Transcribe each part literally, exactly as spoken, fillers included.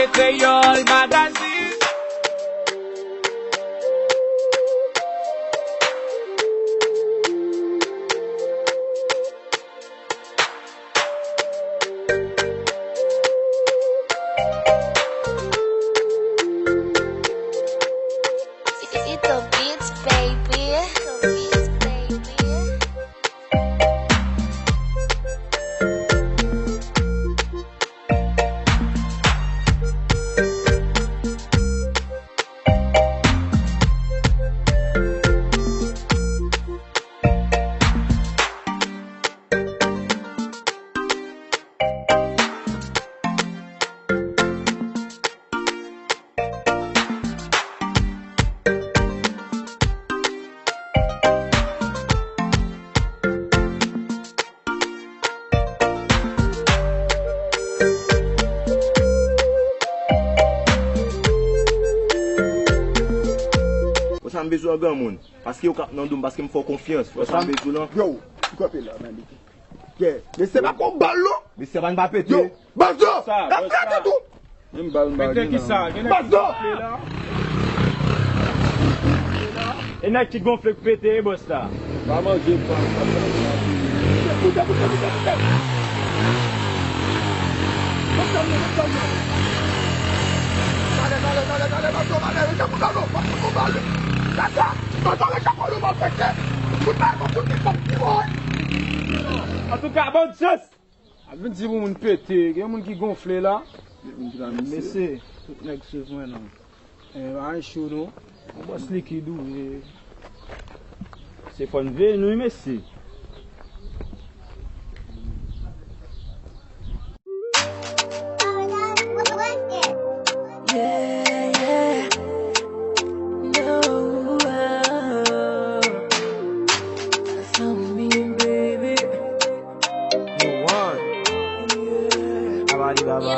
Kreyòl Magazine. It's the beats, baby. It's the beats, baby. Wè sa m bezwen an granmoun. Paske yo k ap nan do m, paske m fè w konfyans. Wè sa m bezwen lan. Yo, ou kanpe la, man. Mesye pa pran bal non. Mesye pa n pa pete. Yo, Bazo! Sa, l ap pete tou! Menm bal m pa gen nan. Pete kisa? Gen nèg ki gonfle la. E nèg ki gonfle k pete, e bòs la. Pa manje pa. Koute, koute, koute, koute. Pale, pale, pale, pale, Bazo, pale, rete pou Bazo, pa pou nou pale. Kaka, Bazo, rete pou nou pale. Koute, koute, koute. Antouka, bonn chans! Ap vin di pou moun pete, gen moun ki gonfle la. Mesye, tout nèg swiv mwen non. E pa anyen cho non. Yon bòs likid ou ye. Se fò n veye nou wi mesye. Yeah, yeah. No, oh. That's on me, baby. You want. Abadi baba.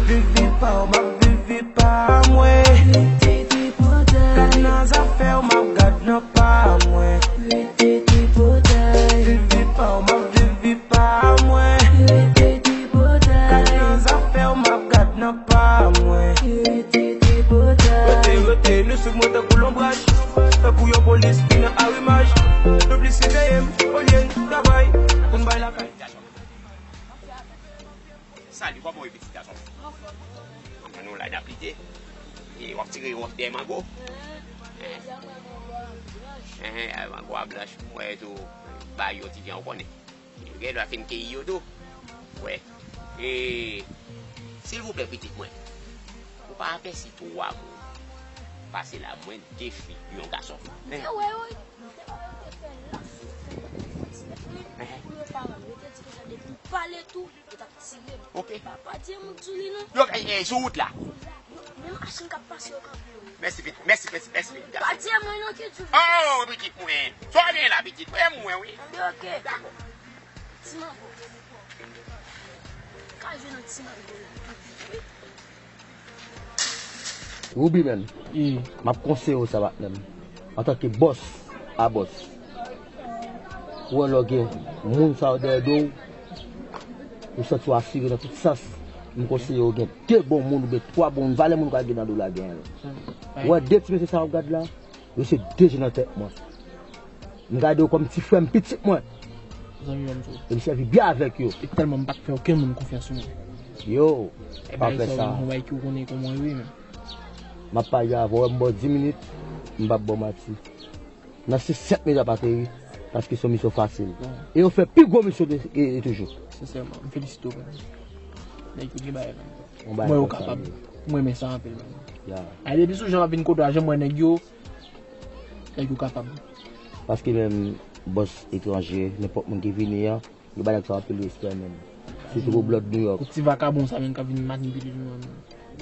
Viv vi pa w, m ap viv vi pa mwen. Gad nan zafè w, m ap gad nan pa mwen. Viv vi pa w, m ap viv vi pa mwen. Gad nan zafè w, m ap gad nan pa mwen. Rete, rete, nou swiv mwen tankou lonbraj. Tankou yon polis ki nan arimaj. Nou plis siveye m olye n travay pou n bay lakay. Salut, kòman w ye pitit gason? Anpil nou la n ap lite. E w ap tire wòch dèyè mango? Enhen, mango a blanch, m wè tou. Bay yo ti jan ou konnen. Gen dwa fin keyi yo tou. Wè. E, silvouplè, pitit mwen. Ou pa apèsi twa moun pase la, mwen defi yon gason. Enhen. Enhen. Pou yo pa wè m, yo te di konsa depi m pale tou, yo t ap tire m. Ok. Pa, pa di moun sou li non. Yo, eh, eh, sou wout la. Men machin k ap pase yo kanpe yo. Mèsi pitit, mèsi, mèsi, mèsi pitit. Pa di mwen non ki di. Oh, pitit mwen. Sa w gen la pitit mwen, mwen wi. Anben ok. Dakò. Ti mango. Ka jwe nan ti mango la. Ruby, man, m ap konseye w sa, patnè m. Antanke bòs a bòs, ou wè lè w gen moun sa yo dèyè do w, ou santi w asire nan tout sans, m konseye w gen de bon moun oubyen twa bon moun, valè moun ou ka gen nan do w la, genyen l. Ou wè de ti mesye sa w ap gad la, yo se de je nan tèt mwen. M gade yo kòm ti frè m, pitit mwen. Zanmi mwen tou. E m sèvi byen avèk yo. E tèlman m pa t fè okenn moun konfyans non. Yo, pa fè sa. Yon bagay ki ou konnen kòman yo ye menm. M ap pale avè w, m ba w dis minit, m p ap ba w manti. Nan se sèt minit w ap ateri, paske se yon misyon fasil. E yo fè pi gwo misyon de, e, e toujou. Sensèman, m felisite w menm. Nèg yo gen bagay menm. Mwen yo kapab. Mwen renmen sa anpil menm. Ay depi sou jan m ap vin kote w a, jan m wè nèg yo, Nèg yo kapab. Paske menm bòs etranje, nenpòt moun ki vini an, yo ba nèg sa anpil respè menm. Sitou pou blòd Nouyòk. Pou ti vakabon sa menm k ap vin manipile nou an menm.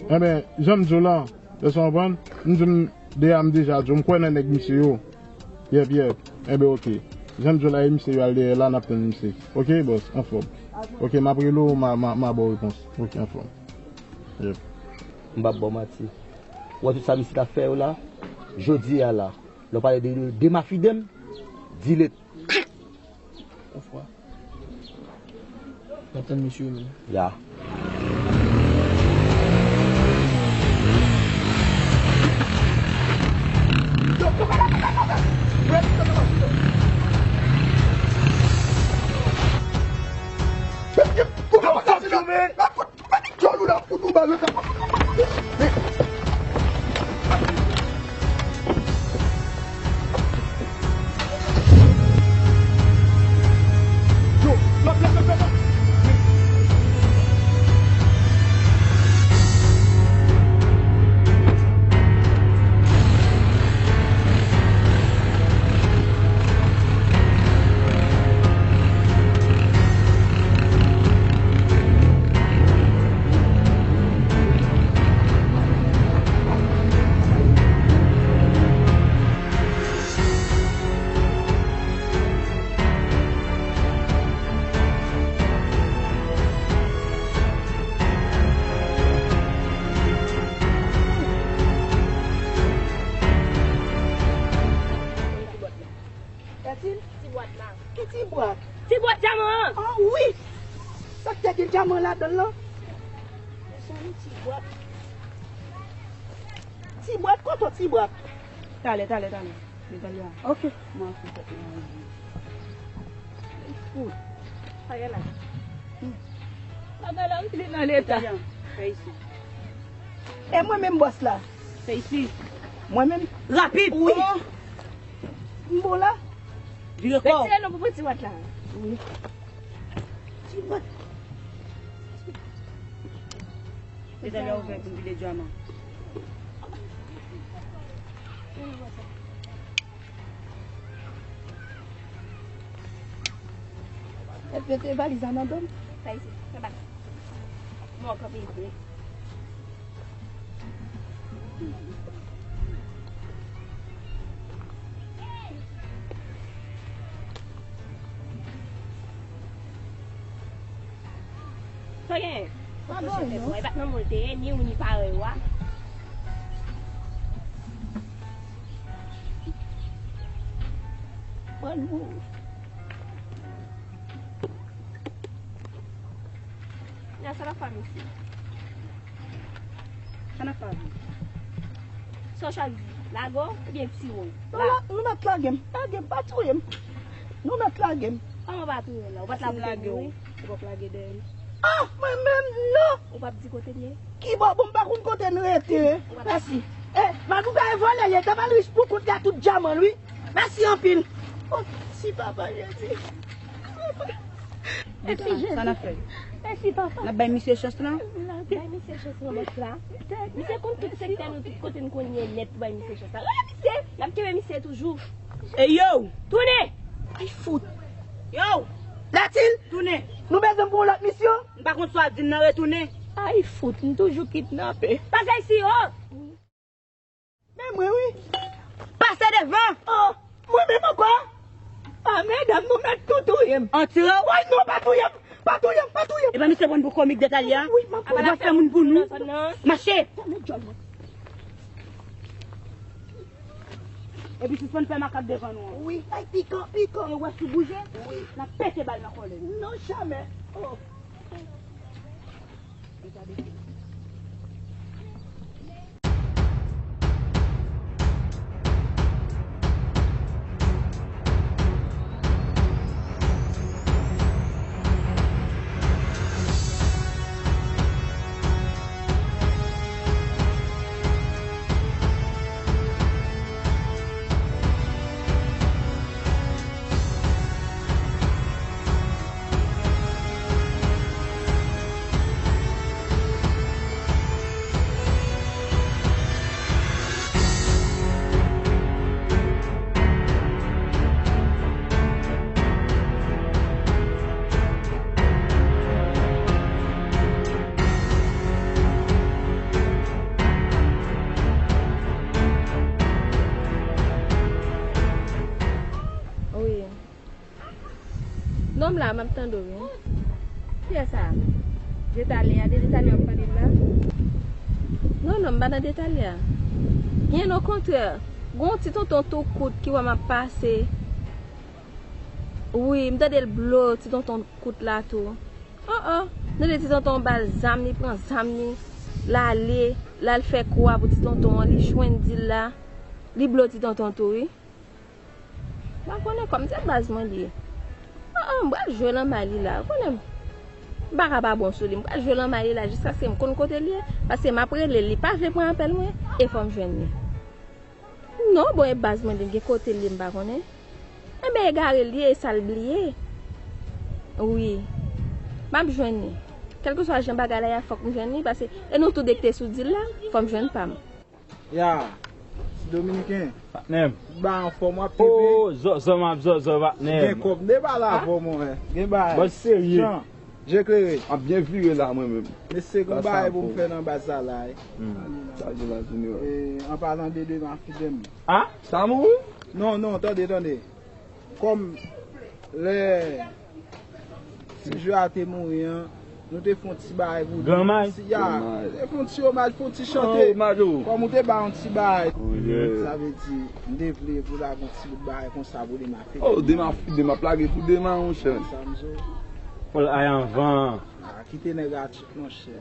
Enben, jan m di w la, èske w konprann? M di m, deja m deja di w, m kwè nan nèg misye yo. Yèp, yèp. Enben, oke. Jan m di w la, e misye yo al dèyè la, n ap tann misye. Oke, bòs, anfòm. Oke, m ap rele w, m a, m a, m a ba w repons. Oke, anfòm. Yèp. M p ap ba w manti. Ou wè tout sa misye t ap fè yo la, jodi a la, lè w pale de, de mafidem, delete. Yon fwa. N ap tann misye yo menm. Ya. Tati? Ti bwat la. Ki ti bwat? Ti bwat dyaman an. Ah wi! Sa k te gen dyaman ladan l lan? Mezanmi, ti bwat. Ti bwat, kote ti bwat? Talè, talè, talè. Detalye a. Ok. Mwen anfè tèt mwen anvi. Ooh. Bagay la. Bagay la, li nan leta. Detalye a. Fè isi. E mwen menm bòs la. Fè isi. Mwen menm. Rapid. Wi. Oh. M bon la. Vire kò w. Retire non pou pran ti bwat la. Wi. Ti bwat. Detalye a ouvè pou m vide dyaman. Mete valiz la nan do m. Sa isi, sa bak. Mwen kanpe vre. Sa gen? Sa gen, non. E pa t nan mwen l te ye, ni ou ni parèy ou a. Pran nou. Nan sa l ap fè misye. Sa n ap fè avè l? Sa w chwazi? Lage w oubyen tire w? Non, la, nou mèt lage m. Lage m, pa touye m. Nou mèt lage m. Kòman w pa touye w la? Ou pa t la pou te mouri? Si m lage w, ou p ap lage dèyè m? Ah, mwen menm, non! Ou p ap di kote n ye? Kibò? Bon, m pa konn kote n rete. Mèsi. E, Madouga e vòlè l ye, Tamalrich pou kont li a tout dyaman l, wi. Mèsi anpil. Oh, si papa Jezi. Mèsi Jezi. Sa n ap fè? Mèsi papa. N ap bay misye chans lan? N ap bay misye chans lan, bòs la. Misye konn tout sektè nou, tout kote n konn ye nèt pou bay misye chans la. Rele misye, n ap kenbe misye toujou. Ey yo! Tounen! Ay fout! Yo! Latil! Tounen! Nou bezwen pou yon lòt misyon? M pa konn sa w ap di m nan, retounen. Ay fout, m toujou kidnape. Pase isi, oh! Men mwen wi. Pase devan. Oh, mwen menm ankò? Ah, medam, nou mèt tou touye m. An tire w? Woy, non, pa touye m. Pa touye m, pa touye m. Epa misye pran pou komik Detalye a? Wi, m ap pran. Ou pral fè moun pou nou. Mache. Fèmen djòl mwen. Epi sispann fè makak devan nou an. Wi, ay, pikan, pikan. E w wè si w bouje, wi, n ap pete bal nan kòlè. Non, jamè. Oh. Wi. Non, m la, m ap tande w, wi. Kiyès sa? Detalye a, de Detalye w ap pale la? Non, non, m pa nan Detalye a. Byen okontrè, gon ti tonton tou kout ki wè m ap pase. Wi, m tande l blo, ti tonton kout la tou. Oh, oh. Nou te di tonton ba l zam, li pran zam li, l ale, l al fè kou a pou ti tonton an, li jwenn di l la, li blo ti tonton tou wi. M pa konnen kòm se baz mwen li ye. An an, m pral jwe lan may li la, ou konnen m pa ka pa bon sou li, m pral jwe lan may li la jiskaske m konn kote l ye, paske m ap rele l, li pa vle pran apèl mwen, e fò m jwenn li. Non, bon, e baz mwen li gen kote l ye m pa konnen. Enben egare l ye, e sa l bliye. Wi. M ap jwenn li. Kèlkeswa jan bagay la ye a, fòk m jwenn li, paske e nou tou de ki te sou dil la, fò m jwenn pa m. Ya, ti dominiken. Patnè m. Ba anfòm w ap kenbe. Oh, zòzò m ap zòzò patnè m. Gen kòb de bal avè w, monchè. Gen bagay. Bòs serye. Jan, je klere. M ap byen vire la mwen menm. Mesye, gon bagay pou m fè nan baz sa la wi. Sa gen la Junior. E, an palan de demen fidèm. Ah, sa mouri? Non, non, tande, tande. Kòm lè ti jwe a te mouri an, nou te fè yon ti bagay pou li. Granmay? Ti, ya, nou te fè yon ti omaj, fè yon ti chante. Omaj ou? Kòm ou te ba yon ti bagay. Sa vle di, m te vle pou lage yon ti bout bagay konsa pou demen fidèm. Oh, demen fidèm, m ap lage pou demen, monchè. Sa m di w. Fò l ay anvan. Ah, kite nèg a tchik, monchè.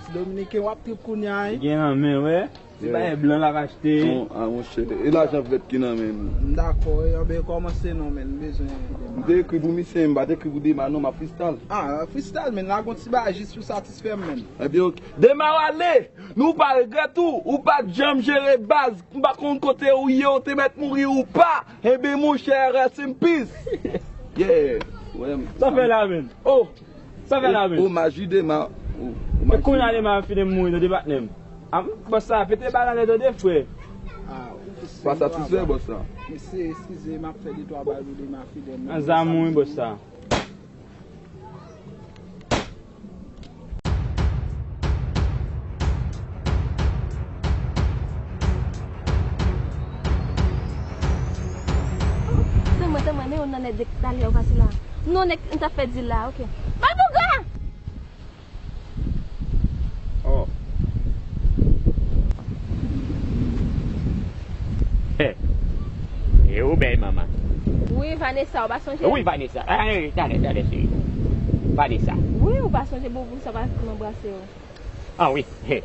Ti dominiken w ap trip kounye a wi. Gen nan men wè. Se bagay blan l ap achte. Bon, ah, monchè, e lajan vèt ki nan men nou. M dakò, e anben kòmanse non, men m bezwen. M te ekri pou misye, m pa t ekri pou Dema non, m ap freestyle. Ah, freestyle, men lage yon ti bagay jis pou satisfè m, men. Ebyen, ok. Dema w ale, men w pa regrèt ou, ou pa t janm jere baz, m pa konn kote ou ye, ou te mèt mouri ou pa. Enben, monchè, rest in peace. Yeah. Sa fè la, men. Oh. Sa fè la, men? Omaj wi Dema. E kounye a Dema fini mouri tande patnè m. Bòs sa pete bal anlè tande frè. Pa satisfè bòs sa. Mesye, eskize, m ap fè de twa bal pou Dema fidèl. Nan zam wi bòs sa. Tann mwen, tann mwen, men yon nan nèg dèk talè yo pase la. Non, nèg m t ap fè dil la, ok. Malpougra! Oh. Hey. E ou bèl manman. Wi, Vanessa, ou pa sonje? Wi, Vanessa. Ah, talè, talè, cheri. Vanessa. Wi, ou pa sonje, bon, pou sa pa kòman brase yo. Ah wi, he,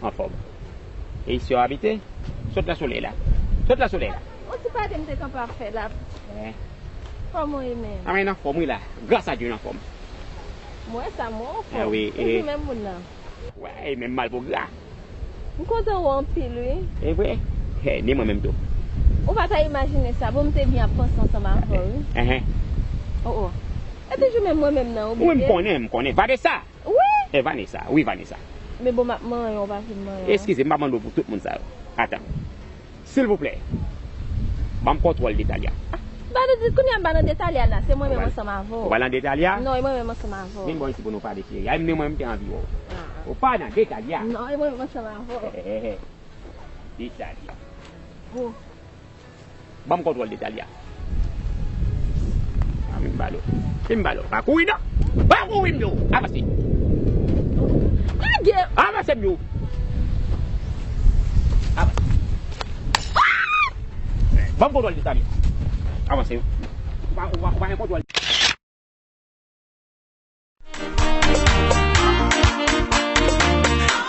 anfòm. E isi w abite? Sot nan solèy la. Sot nan solèy la. On ti pale m te kanpe ap fè la. Eh. Kòman w ye menm? Ah, mwen anfòm wi la. Gras a Dye, m anfòm. Mwen sa, mwen anfòm. Ah wi, toujou menm moun nan. Wè, e menm malpougra. M kontan wè w anpil wi. E vre? He, ni mwen menm tou. Ou pa ta imajine sa, bon, m te byen ap panse ansanm avè w wi. Enhen. Oh, oh. E toujou menm mwen menm nan, ou bliye? Wi, m konnen, m konnen. Vanessa! Wi! E Vanessa, wi Vanessa. Men bon, m ap manyen, ou pa fin manyen. Eskize, m pa mande w pou tout moun sa yo. Atan. Silvouplè. Ban m kontwòl de Talia. Ah, ba nou di, kounye a m pa nan de Talia la, se mwen menm ansanm avè w. Ou pa nan de Talia? Non, e mwen menm ansanm avè w. Vin bò isi pou nou pale cheri. Ay, men mwen m te anvi wè w. Ah. Ou pa nan de Talia? Non, e mwen menm ansanm avè w. Eh, eh, eh. De Talia. Oh. Ban m kontwòl de Talia. A, vin balo. Vin balo. Pa kouri non. Pa kouri m di w. Avanse. Lage. Avanse m di w. Avanse. Ban m kontwòl de Talia. Avanse. Ou pa, ou pa, ou pa gen kontwòl.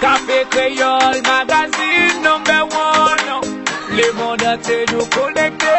Café Créole, magazine number one. Le monde entier nous connecté.